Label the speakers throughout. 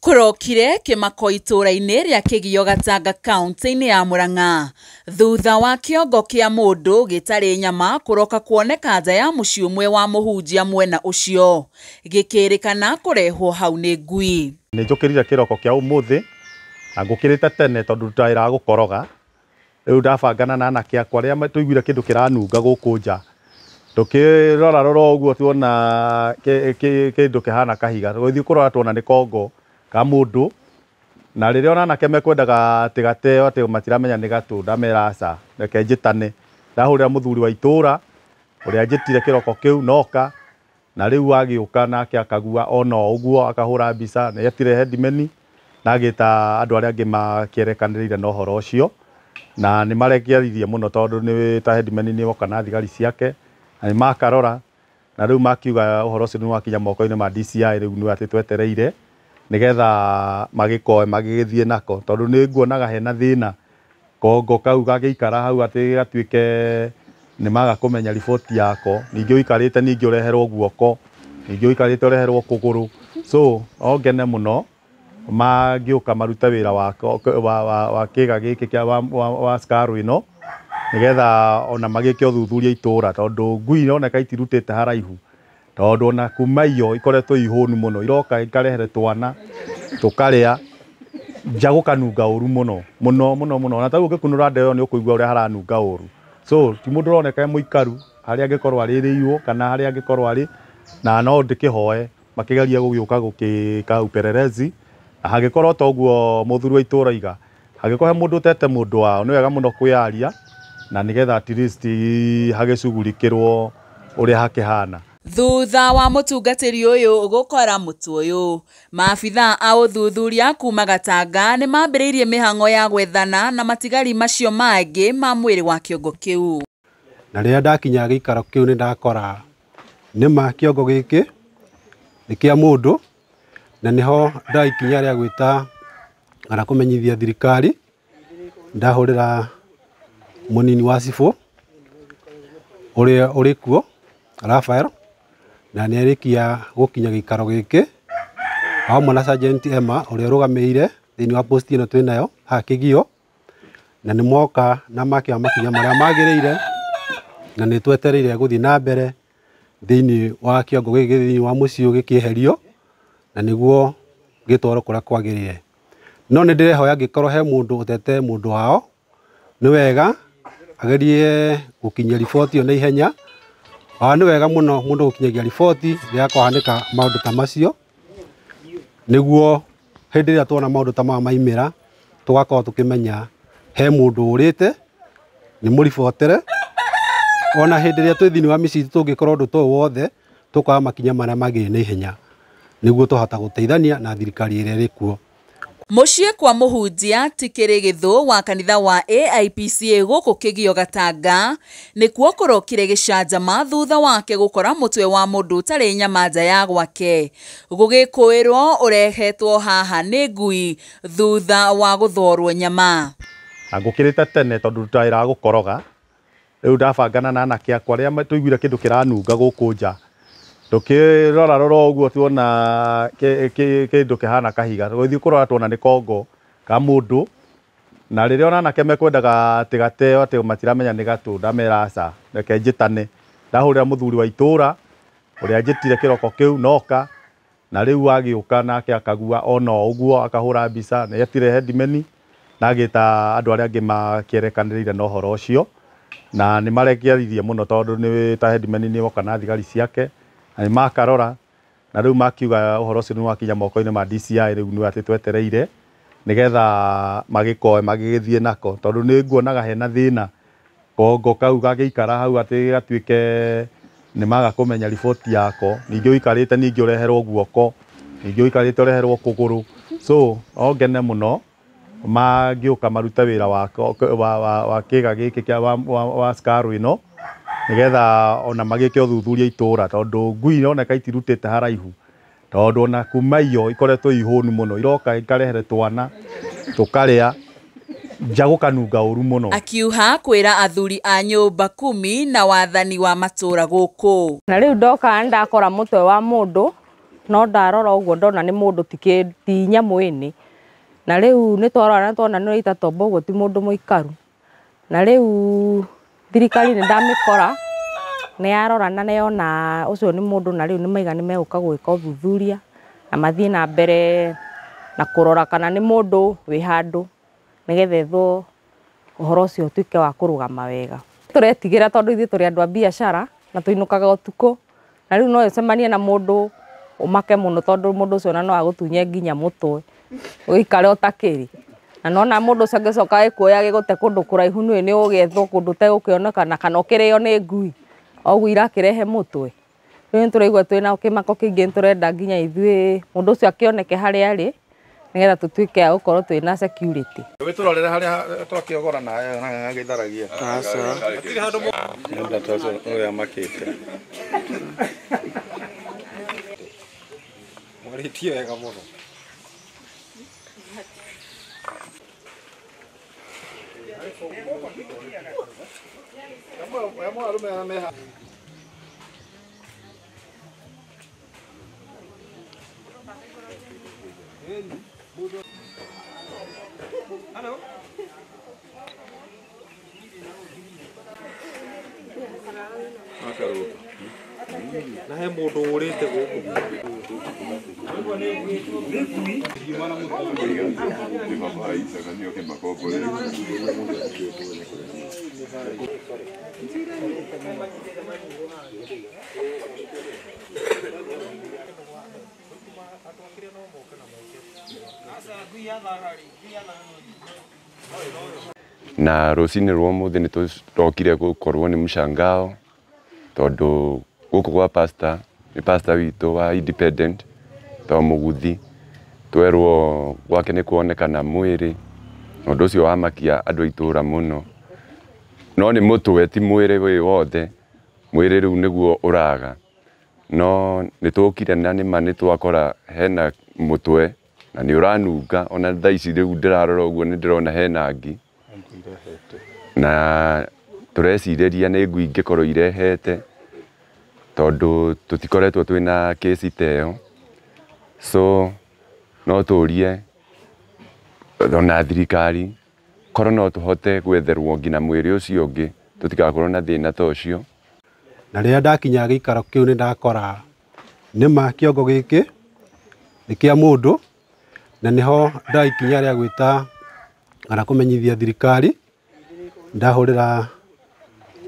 Speaker 1: Kũrokire kĩmako itũũra-inĩ rĩa Kĩgio Gatanga kaunti-inĩ ya Murang'a thutha wa kĩongo kĩa mũndũ gĩtarĩ nyama kũroka kuoneka nja ya mũciĩ ũmwe wa mũhunjia mwena ũcio gĩkĩrĩkana kũrehwo hau nĩ ngui.
Speaker 2: Nĩ njũkĩrire kĩroko kĩa ũmũthĩ na ngũkĩrĩte tene tondũ ndutaga gũkoroga. Rĩu ndabangana na anake akwa arĩa tũiguire kĩndũ kĩranunga gũkũ nja, tũkĩrora rora ũguo tuona kĩndũ kĩhana kahiga, tũgĩthiĩ kũrora tuona nĩ kongo ka mũndũ. Na rĩrĩa ona anake mekwendaga atĩ gateo atĩ matiramenya nĩ gatũ, ndamera aca, reke njĩtane. Ndahũrĩra mũthuri wa itũũra ũrĩa njĩtire kĩroko kĩu noka, na rĩu agĩũka nake akagua ona ũguo akahũra mbica, nĩ etire headman na agĩta andũ arĩa angĩ makĩerekanĩrĩire na ũhoro ũcio, na nĩ marekeririe mũno tondũ nĩ ta headman nĩ oka na thigari ciake na nĩ makarora, na rĩu makiuga ũhoro ũcio nĩ wakinya moko-inĩ ma DCI, rĩu nĩ atĩ twetereire nĩgetha magĩkoe magĩgĩthiĩ nako, tondũ nĩ nguonaga hena thĩna kongo kau gagĩikara hau atĩ gatuĩke nĩ maga kũmenya riboti yako, ningĩ ũikarĩte ningĩ ũreherwo guoko, ningĩ ũikarĩte ũreherwo kũgũrũ. So no ngene mũno mangĩũka marute wĩra wa kĩga gĩkĩ kĩa wa cukuru ĩno, nĩgetha ona magĩke ũthuthuria itũũra, tondũ ngui ironeka itirutĩte haraihu, tondũ ona kuma iyo ikoretwo ihũnu mũno, iroka ikarehere twana tũkarĩa nja gũkanunga ũru mũno mũno mũno mũno, na tarĩu ũngĩkunũra ndeo nĩ ũkũigua ũrĩa haranunga ũru. So ti mũndũ ũroneka e mũikaru harĩa angĩkorwo arĩrĩirwo kana harĩa angĩkorwo arĩ, na no ndĩkĩhoe makĩgeria gũgĩũka gũkĩka upelelezi, na hangĩkorwo ta ũguo mũthuri wa itũũra iga, hangĩkorwo he mũndũ ũtete mũndũ wao nĩ wega mũno kwĩyaria, na nĩgetha at least hagĩcugurikĩrwo ũrĩa hakĩhana.
Speaker 1: Thutha wa mũtungatĩri ũyũ gũkora mũtu ũyũ, maabithaa a ũthuthuria kuma Gatanga nĩ mambĩrĩirie mĩhang'o ya gwethana na matigari macio mangĩ ma mwĩrĩ wa kĩongo kĩu.
Speaker 3: Na rĩrĩa ndakinya gĩikaro kĩu nĩ ndakora nĩma kĩongo gĩkĩ nĩ kĩa mũndũ, na nĩho ndaikinya rĩa gwĩta kana kũmenyithia thirikari. Ndahũrĩra mũnini wa cibũ ũrĩa ũrĩ kuo Rafael, na nĩ arĩkia gũkinya gĩikaro gĩkĩ hamwe na Sergeant Emma ũrĩa ũrũgamĩrĩire thĩinĩ wa post ĩno twĩnayo haha Kĩgio, na nĩ moka na makĩoya makinya marĩa magĩrĩire, na nĩ twetereire gũthiĩ na mbere thĩinĩ wa kĩongo gĩkĩ thĩinĩ wa mũciĩ ũyũ gĩkĩeherio, na nĩguo gĩtwarwo kũrĩa kwagĩrĩire. No nĩ ndĩrehoya angĩkorwo he mũndũ ũtete mũndũ wao, nĩ wega agerie gũkinyia riboti ĩyo na ihenya. Nĩ wega mũno mũndũ gũkinyagia riboti rĩrĩa kwahanĩka maũndũ ta macio, nĩguo hĩndĩ ĩrĩa tuona maũndũ ta maya maimĩra tũgakorwo tũkĩmenya he mũndũ ũrĩte, nĩ mũribotere. Ona hĩndĩ ĩrĩa twĩ thĩinĩ wa mĩciĩ itũ tũngĩkorwo ũndũ ta ũyũ wothe, tũkoya makinya marĩa magĩrĩire na ihenya nĩguo tũhota gũteithania na thirikari ĩrĩa ĩrĩ kuo.
Speaker 1: Mũciĩ kwa mũhunjia ti Kĩrĩgĩthũ wa kanitha wa AIPCA gũkũ Kĩgio Gatanga nĩkuo kũrokire gĩcanjama thutha wake gũkora mũtwe wa mũndũ ũtarĩ nyama nja ya gwake, gũgĩkũĩrwo ũrehetwo haha nĩ ngui thutha wa gũthorwo nyama.
Speaker 2: Na ngũkĩrĩte tene tondũ ndutaga gũkoroga, rĩu ndabangana na anake akwa arĩa tũiguire kĩndũ kĩranunga gũkũ nja, tũkĩrora rora ũguo tuona kĩndũ kĩhana kahiga, tũgĩthiĩ kũrora tuona nĩ kongo ka mũndũ. Na rĩrĩa ona anake mekwendaga atĩ gateo atĩ matiramenya nĩ gatũ, ndamera aca, reke njĩtane. Ndahũrĩra mũthuri wa itũũra ũrĩa njĩtire kĩroko kĩu noka, na rĩu agĩũka nake akagua ona ũguo akahũra mbica, nĩ etire headman na agĩta andũ arĩa angĩ makĩerekanĩrĩire na ũhoro ũcio, na nĩ marekeririe mũno tondũ nĩ ta headman nĩ oka na thigari ciake na nĩ makarora, na rĩu makiuga ũhoro ũcio nĩ wakinya moko-inĩ ma DCI, rĩu nĩ atĩ twetereire nĩgetha magĩkoe magĩgĩthiĩ nako, tondũ nĩ nguonaga hena thĩna kongo kau gagĩikara hau atĩ gatuĩke nĩ maga kũmenya riboti yako, ningĩ ũikarĩte ningĩ ũreherwo guoko, ningĩ ũikarĩte ũreherwo kũgũrũ. So no ngene mũno mangĩũka marute wĩra wa kĩga gĩkĩ kĩa wa cukuru ĩno, nĩgetha ona magĩke ũthuthuria itũũra, tondũ ngui ironeka itirutĩte haraihu, tondũ ona kuma iyo ikoretwo ihũnu mũno, iroka ikarehere twana tũkarĩa nja gũkanunga ũru mũno.
Speaker 1: Akiuha kwĩra athuri a nyũmba kumi na wathani wa matũũra gũkũ.
Speaker 4: Na rĩu ndoka ndakora mũtwe wa mũndũ No ndarora ũguo ndona nĩ mũndũ ti nyamũ ĩnĩ. Na rĩu nĩ twarora na tuona nĩ ũraita tombo ũguo ti mũndũ mũikaru. Na rĩu thirikari nĩ ndamĩkora nĩ yarora na nĩyona ũcio nĩ mũndũ na rĩu nĩ maiga nĩ megũka gwĩka ũthuthuria na mathiĩ na mbere na kũrora kana nĩ mũndũ wĩ handũ nĩgetha ethwo ũhoro ũcio ũtuĩke wa kũrũgama wega. Tũretigĩra tondũ ithuĩ tũrĩ andũ a biacara na tũinũkaga ũtukũ na rĩu no ũcemanie na mũndũ ũmake mũno tondũ mũndũ ũcio ona no agũtunye nginya mũtwe ũikare ũtakĩrĩ. Na nona mũndũ ũcio angĩcoka agĩkuoya agĩgũte kũndũ kũraihu nĩũĩ nĩ ũgĩethwo kũndũ ũtegũkĩonekana kana ũkĩrĩo nĩ ngui o ũguo irakĩrehe mũtwe. Rĩu nĩ tũraigua twĩna kĩmako kĩingĩ nĩ tũrenda nginya ithuĩ mũndũ ũcio akĩoneke harĩa arĩ nĩgetha tũtuĩke a gũkorwo twĩna security.
Speaker 5: Wĩtũrorere harĩa twakĩogora na agĩtharagia. Ũrĩa makĩte. Mwarĩtie wega mũno. Na he mũndũ ũrĩte gũkũ.
Speaker 6: Na rũcinĩ rwa ũmũthĩ nĩ tũrokire gũkorwo nĩ mshangao tondũ gũkũ gwa pastor nĩ pastor witũ wa independent to Mũguthi twerwo gwake nĩ kuonekana mwĩrĩ na ũndũ ũcio wamakia andũ a itũũra mũno no nĩ mũtwe ti mwĩrĩ wĩ wothe mwĩrĩ rĩu nĩguo ũraga no nĩ tũkire na nĩma nĩ twakora hena mũtwe na nĩ ũranunga ona thaa ici rĩu ndĩrarora ũguo nĩ ndĩrona hena ngi na tũrecirĩria nĩ ngui ingĩkorwo irehete tondũ tũtikoretwo twĩna kĩci ta ĩyo so no tũrie ona thirikari korwo no tũhote gwetherwo nginya mwĩrĩ ũcio ũngĩ tũtigakorwo na thĩna ta ũcio.
Speaker 3: Na rĩrĩa ndakinya gĩikaro kĩu nĩ ndakora nĩma kĩongo gĩkĩ nĩ kĩa mũndũ na nĩho ndaikinya rĩa gwĩta kana kũmenyithia thirikari. Ndahũrĩra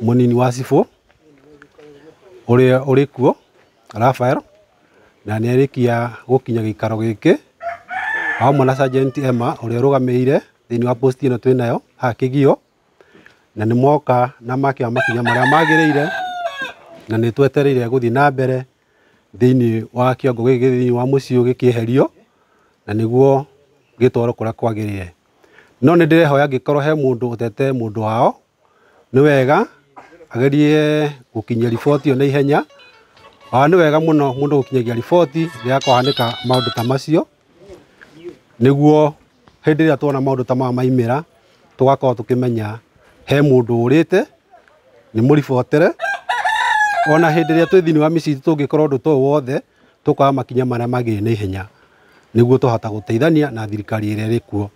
Speaker 3: mũnini wa cibũ ũrĩa ũrĩ kuo Rafael na nĩ arĩkia gũkinya gĩikaro gĩkĩ hamwe na Sergeant Emma ũrĩa ũrũgamĩrĩire thĩinĩ wa post ĩno twĩnayo haha Kĩgio na nĩ moka na makĩoya makinya marĩa magĩrĩire na nĩ twetereire gũthiĩ na mbere thĩinĩ wa kĩongo gĩkĩ thĩinĩ wa mũciĩ ũyũ gĩkĩeherio na nĩguo gĩtwarwo kũrĩa kwagĩrĩire. No nĩ ndĩrehoya angĩkorwo he mũndũ ũtete mũndũ wao nĩ wega agerie gũkinyia riboti ĩyo na ihenya. Nĩ wega mũno mũndũ gũkinyagia riboti rĩrĩa kwahanĩka maũndũ ta macio nĩguo hĩndĩ ĩrĩa tuona maũndũ ta maya maimĩra tũgakorwo tũkĩmenya he mũndũ ũrĩte nĩ mũribotere. Ona hĩndĩ ĩrĩa twĩ thĩinĩ wa mĩciĩ itũ tũngĩkorwo ũndũ ta ũyũ wothe tũkoya makinya marĩa magĩrĩire na ihenya nĩguo tũhota gũteithania na thirikari ĩrĩa ĩrĩ kuo.